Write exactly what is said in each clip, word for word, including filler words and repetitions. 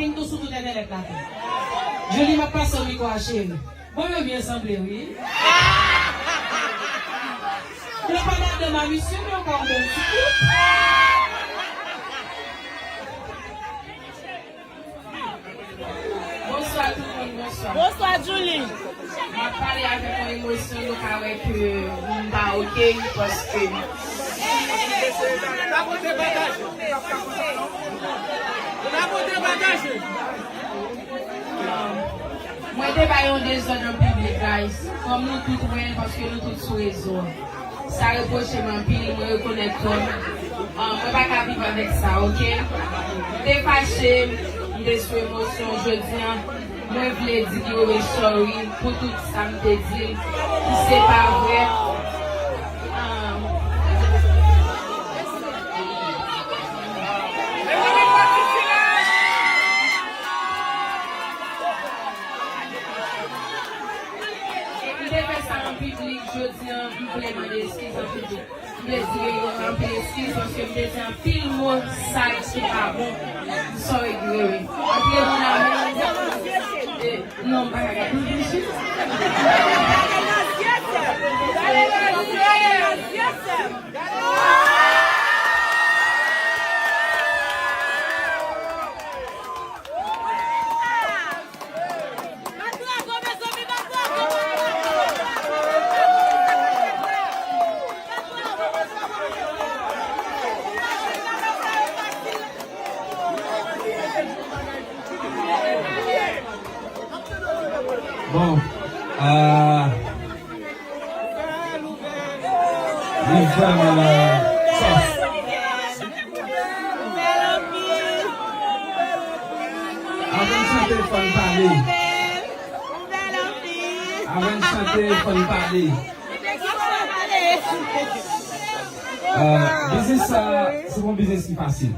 M tou sou tout entènèt la tou. Joli, m ap pase w mikwo a, cheri. Bon, yo byen sanble, wi. Yo pa madanm a misye, men yo ka yon bon ti koup. Bonswa tout moun, bonswa. Bonswa, Julie. M ap pale avèk yon emosyon, nou ka wè ke m pa oke, paske mwen te bay yon dezòd an piblik, guys. Kòm nou tout wè l, paske nou tout sou rezo a. Sa repwoche m anpil, mwen rekonèt tò m. Ah, mwen pa ka viv avèk sa, oke? M te fache, m te sou emosyon. Jodi a, mwen vle di Guerrier sorry pou tout sa m te di l ki se pa vre. Ah. M te fè sa an piblik, jodi a, m vle mande eskiz an piblik. M vle di yo anpil eskiz, paske m te di anpil mo sal ki pa bon. M sorry, Guerrier. Anpil moun a moun. E, non, m pa ka gade. Bon, euh, li vrèman, euh, sòs. Avan n chante, fò n pale. Avan n chante, fò n pale. Euh, biznis sa, se pa yon biznis ki fasil.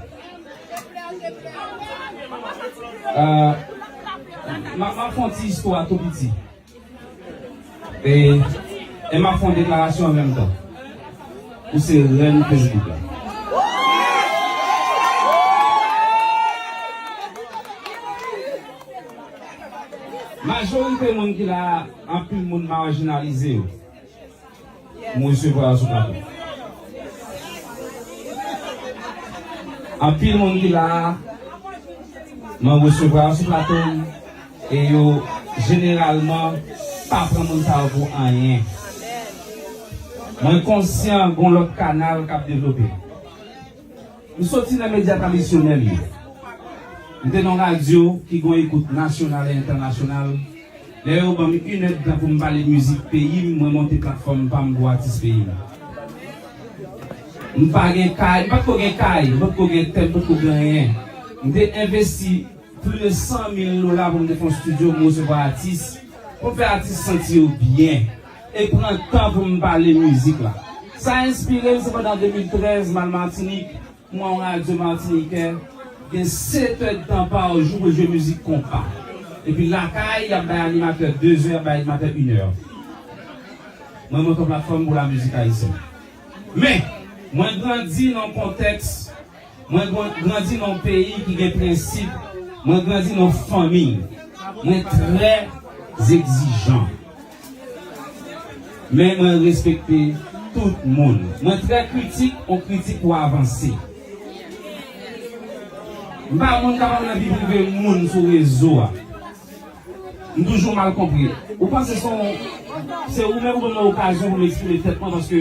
Euh, m a, m ap fè yon ti istwa tou piti. E, e m ap fè yon deklarasyon an menm tan. Ou se rèn Facebook la. Majorite moun ki la a, anpil moun majinalize yo. M resevwa yo sou plato. Anpil moun ki la a, mwen resevwa yo sou plato m, e yo jeneralman pa pran moun sa yo pou anyen. Mwen konsyan gon lòt kanal k ap devlope. M soti nan medya tradisyonèl yo. M te nan yon radyo ki gon ekout nasyonal e entènasyonal. Lè yo ban m inèdtan pou m pale mizik peyi m, mwen monte platfòm pa m pou atis peyi m. M pa gen kay, m pa t ko gen kay, m pa t ko gen tè, m pa t ko gen anyen. M te envesti plis de san mil dola pou m te fè yon estidyo, pou m resevwa atis, pou m fè atis santi yo byen, e pran tan pou m pale mizik la. Sa enspire m, se pandan de mil trèz, m al Matinik, m wè yon radyo matinikè gen sèt èdtan pa jou pou jwe mizik konpa. Epi lakay, y ap bay animatè de zè, y ap bay animatè inè. Mwen monte yon platfòm pou lamizik ayisyèn. Men, mwen grandi nan yon kontèks, mwen gran-, grandi nan yon peyi ki gen prensip, mwen grandi nan yon fanmi. Mwen trè egzijan. Men mwen respekte tout moun. Mwen trè kritik, yon kritik pou avanse. M pa moun k ap antre nan vi prive moun sou rezo a. M toujou mal konprann. Ou panse se yon, se ou menm ou ban mwen okazyon pou m eksprime tèt mwen paske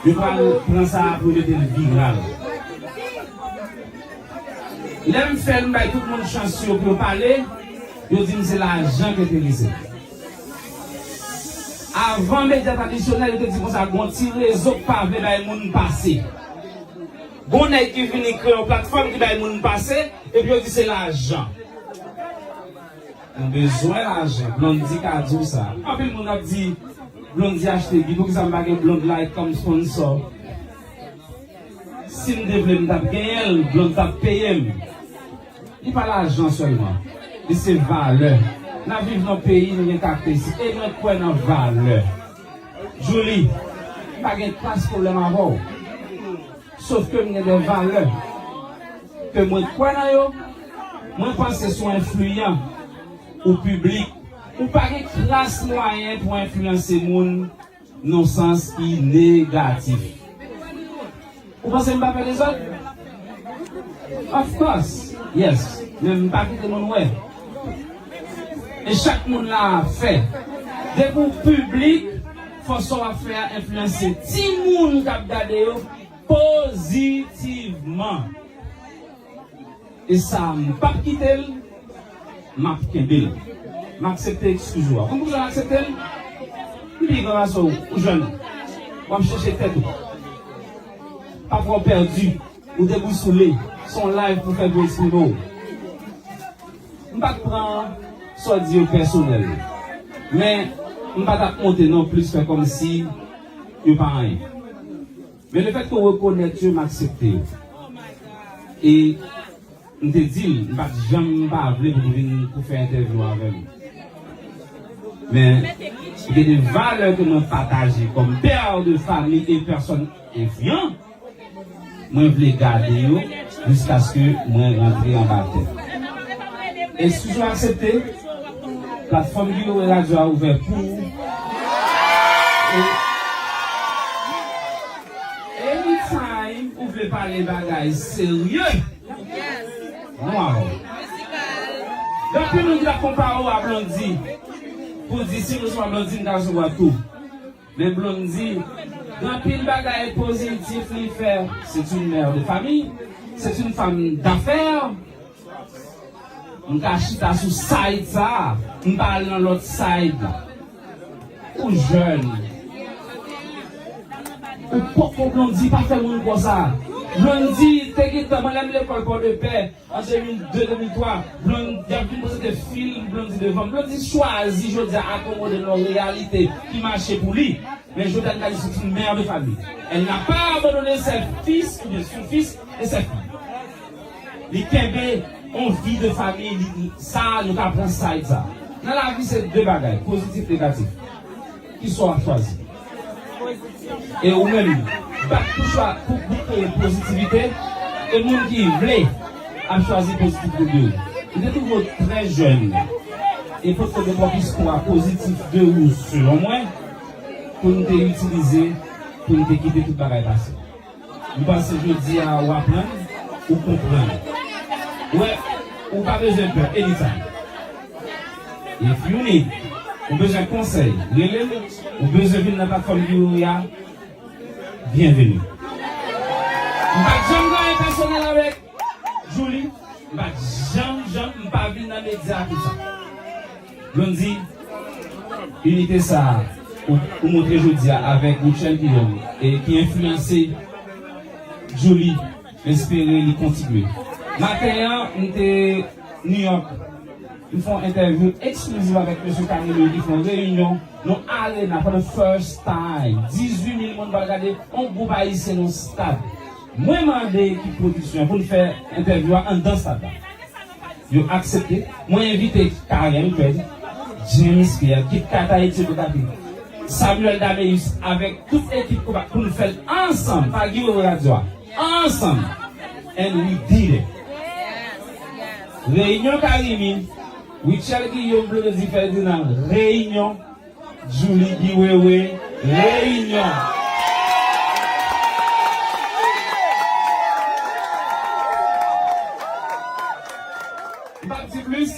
yo pral pran sa pou yo mete l viral. Lè m fè l, m bay tout moun chans yo pou yo pale, yo di m se lajan ki enterese m. Avan medya tradisyonèl, yo te di konsa, gon ti rezo k pa vle bay moun pase. Gon nèg ki vini kreye yon platfòm ki bay moun pase, epi yo di se lajan. Nou bezwen lajan. Blondy ka di w sa. Anpil moun ap di, Blondy achte bit. Poukisa m pa gen Blondy like kòm sponsor? Si m te vle, m t ap genyen l, Blondy t ap peye m. Li pa lajan sèlman. Li se valè. N ap viv nan peyi, nou gen karakteristik. E mwen kwè nan valè. Julie, m pa gen kras pwoblèm avè w. Sof ke m gen de valè ke mwen kwè nan yo, Mwen panse si w enfliyan, ou piblik, ou pa gen kras mwayen pou enfliyanse moun nan sans ki negatif. Ou panse m pa pè de zòt? Of course, yes. Men m pa kite moun wè. E chak moun la fè. Depi w piblik, fason w ap fè a enfliyanse timoun k ap gade yo pozitivman. E sa, m p ap kite l, m ap kenbe l. M aksepte eskiz ou a. Konn poukisa m aksepte l? M pi gran pase w, ou jèn. W ap chèche tèt ou. Pa fè w pèdi. Ou debousoule. Se yon live pou fè pou eksprime w. M pa t pran sa w di yo pèsonèl. Men, m pa t ap monte non plis fè kòmsi yo pa anyen. Men lefètke w rekonèt yo, m aksepte yo. E m te di l, m pa t janm pa vle pou l vin pou fè entèvyou avè m. Men, gen de valè ke mwen pataje kòm pè de fanmi e pèsòn enfliyan, mwen vle gade yo jiskaske mwen rantre anba tè. E si w aksepte, platfòm Guy Wewe Radio a ouvè pou ou. E anytime ou vle pale bagay serye, wow. Gen anpil moun ki t ap konpare w a Blondy. Pou di si m resevwa Blondy, m ta resevwa tou. Men Blondy, gen anpil bagay pozitif li fè. C'est une mère de famille, c'est une femme d'affaires. M ka chita sou side sa a, m pa al nan lòt side la. Ou jèn. Ou poko Blondy pa fè moun konsa. Blondy te gentan, mwen lè m lekòl Pòdepè, an de mil de, de mil twa, Blondy ap vin prezante fim Blondy devan m. Blondy chwazi jodi a akomode nan yon reyalite ki mache pou li. Men jodi a, li ka di se une mère de famille. Elle n'a pas abandonné ses fils ou bien son fils et ses filles. Li kenbe yon vi de fanmi, li, sa, nou ka pran side sa. Nan lavi, se de bagay, pozitif, negatif. Kisa w ap chwazi? E ou menm, bat pou chwa, pou, pou kreye pozitivite, e moun ki vle ap chwazi pozitivite de ou. M te twouve w trè jèn, e potko gen twòp istwa pozitif de ou, selon mwen, pou n te itilize, pou n te kite tout bagay pase. M panse jodi a ou aprann, ou konprann. Wè, ou pa bezwen pè, anytime. If you need, ou bezwen konsèy, rele m, ou bezwen vin nan platfòm Guy Wewe a, byenveni. M pa t janm gen anyen pèsonèl avèk Djouly, m pa t janm, janm, m pa vin nan medya pou sa. Blondy, inite sa a, ou, ou montre jodi a avèk Rutshelle Guillaume, e ki enfliyanse Djouly, m espere li kontinye. Maten an, m te New York, m fè yon entèvyou eksklizif avèk mesye Camilo ki fè yon reyinyon nan arena for the first time. Dizuit mil moun pral gade yon gwoup ayisyen nan yon stad. Mwen mande ekip pwodiksyon an pou n fè entèvyou a anndan stad la. Yo aksepte. Mwen envite Carel Craig, James Pierre, Kit Kat Ayiti, Bokapi, Samuel Dameus avèk tout ekip konpa pou nou fè l ansanm, pa Guy Wewe Radio a. Ansanm. And we did it. Reyinyon Carimi, Rutshelle Guillaume, Blondy Ferdinand, reyinyon Djouly Guy Wewe, reyinyon. M p ap di plis.